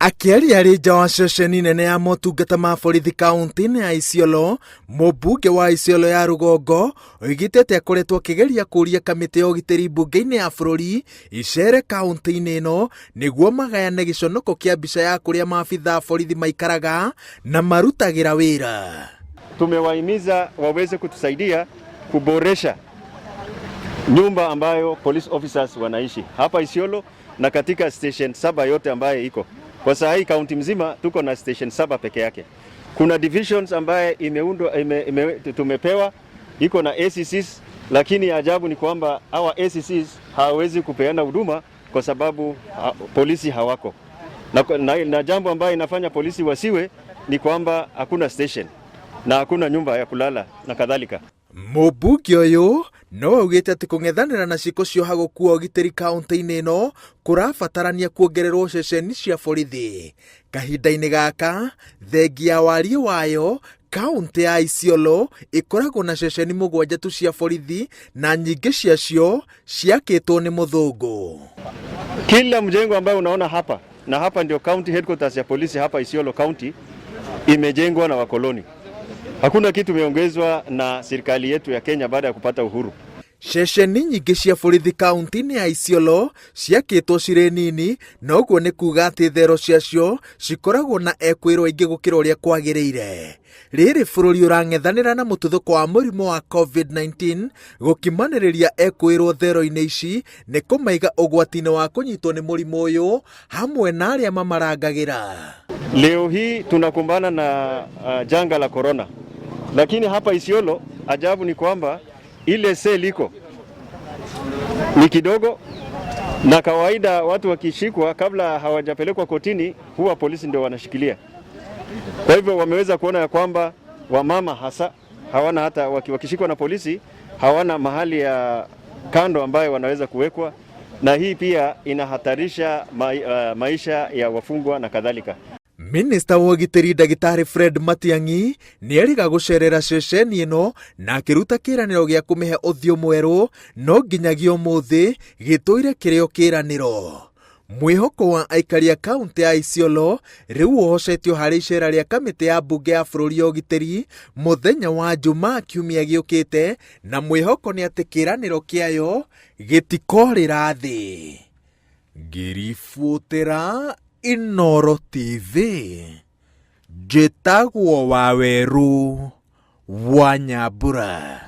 Akĩaria arĩ nja wa ceceni nene ya motungata ma borithi kaunti-inĩ ya Isiolo, mũmbunge wa Isiolo ya rũgongo oigĩte atĩ akoretwo akĩgeria kũũria kamĩtĩ ya ũgitĩri mbunge-inĩ ya bũrũri icere kaunti-inĩ ĩno nĩguo magayane gĩconoko kĩa mbica ya kũrĩa maabitha a borithi maikaraga na marutagĩra wĩra. Tumewahimiza waweze kutusaidia kuboresha nyumba ambayo police officers wanaishi hapa Isiolo na katika station saba yote ambaye iko kwa saa hii. Kaunti mzima tuko na station saba peke yake. Kuna divisions ambaye imeundwa tumepewa iko na ACCs, lakini ajabu ni kwamba hawa ACCs hawawezi kupeana huduma kwa sababu polisi hawako na jambo ambayo inafanya polisi wasiwe ni kwamba hakuna station na hakuna nyumba ya kulala na kadhalika. Mũmbunge ũyũ no augĩte atĩ kũng'ethanĩra na ciĩko cia ũhagũku wa ũgitĩri kaunti-inĩ ĩno kũrabatarania kuongererwo ceceni cia borithi. Kahinda-inĩ gaka, thengia ya wariĩ wayo, kaunti ya Isiolo ĩkoragwo na ceceni 7 tu cia borithi na nyingĩ ciacio ciakĩtwo nĩ mũthũngũ. Kila mjengo ambayo unaona hapa na hapa ndio county headquarters ya polisi hapa Isiolo County imejengwa na wakoloni. Hakuna kitu imeongezwa na serikali yetu ya Kenya baada ya kupata uhuru. Ceceni nyingĩ cia borithi kaunti-inĩ ya Isiolo ciakĩtwo cirĩ nini na ũguo nĩ kuga atĩ thero ciacio cikoragwo na ekwĩrwo aingĩ gũkĩra ũrĩa kwagĩrĩire. Rĩrĩ bũrũri ũrang'ethanĩra na mũtuthũko wa mũrimũ wa COVID-19, gũkimanĩrĩria ekwĩrwo thero-inĩ ici nĩ kũmaiga ũgwati-inĩ wa kũnyitwo nĩ mũrimũ ũyũ hamwe na arĩa mamarangagĩra. Leo hii tunakumbana na janga la corona, lakini hapa Isiolo ajabu ni kwamba ile cell iko ni kidogo, na kawaida watu wakishikwa kabla hawajapelekwa kotini huwa polisi ndio wanashikilia. Kwa hivyo wameweza kuona ya kwamba wamama hasa hawana hata wakishikwa na polisi hawana mahali ya kando ambayo wanaweza kuwekwa, na hii pia inahatarisha maisha ya wafungwa na kadhalika. Minista wa ũgitĩri Ndagĩtarĩ Fred Matiang'i nĩ erĩga gũcerera ceceni ĩno na akĩruta kĩĩranĩro gĩa kũmĩhe ũthiũ mwerũ, no nginyagia ũmũthĩ gĩtũire kĩrĩ o kĩĩranĩro. Mwĩhoko wa aikari a kaunti ya Isiolo rĩu ũhocetio harĩ icera rĩa kamĩtĩ ya mbunge ya bũrũri ya ũgitĩri mũthenya wa Jumaa kiumia gĩũkĩte, na mwĩhoko nĩ atĩ kĩĩranĩro kĩayo gĩtikorĩra thĩ. Ngĩribũtĩra Inooro TV, njĩtagwo Waweru wa Nyambura.